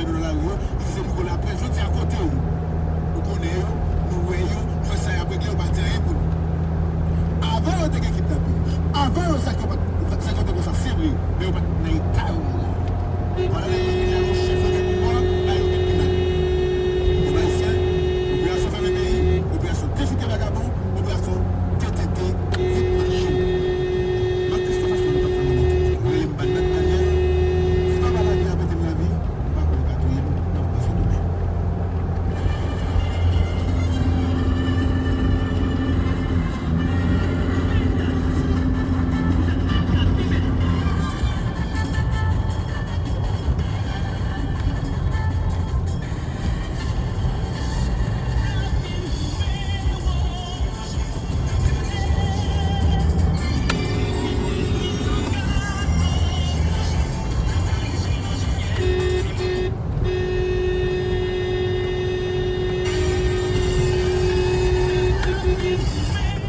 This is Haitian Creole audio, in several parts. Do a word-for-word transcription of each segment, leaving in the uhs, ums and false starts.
Nan lari yo, li di se nouvo laprès. Jodi a, kote yo? Nou konnen yo, nou wè yo, nou wè sa y ap regle, yo pa di anyen pou nou. Avan yo te gen kidnape, avan yo, sa k yo pa t, sa k yo te konsa, se vre, men yo pa t nan eta yo ye la. Pandan lè yo te la, yo chèf yo gen pouvwa, la yo gen pi mal. Pèp ayisyen, operasyon fèmen peyi, operasyon dechoute vagabon, operasyon T T T, vit mache. Mwen Christophe Aslan, nou t ap fè yon nòt. Rele m Bad Nat Daniel. Si papa lavi a mete m lavi, m pa kwè l ka touye m, n ap kwaze demen.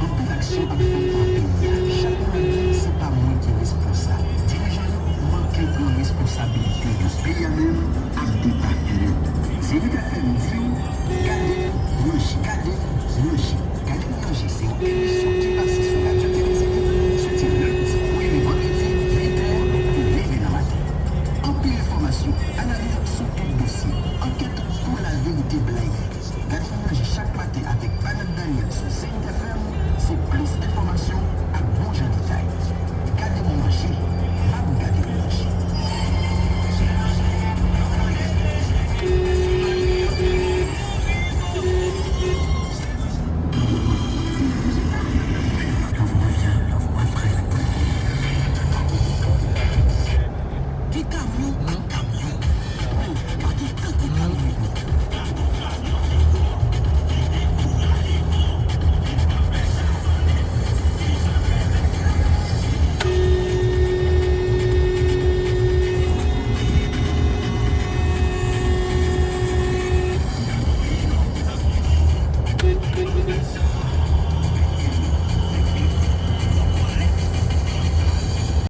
Anpil aksyon ap fèt nan peyi a. Chak moun ap di, se pa mwen ki responsab. Dirijan yo manke pran responsabilite yo. Peyi a menm ap depafini. Zenith F M di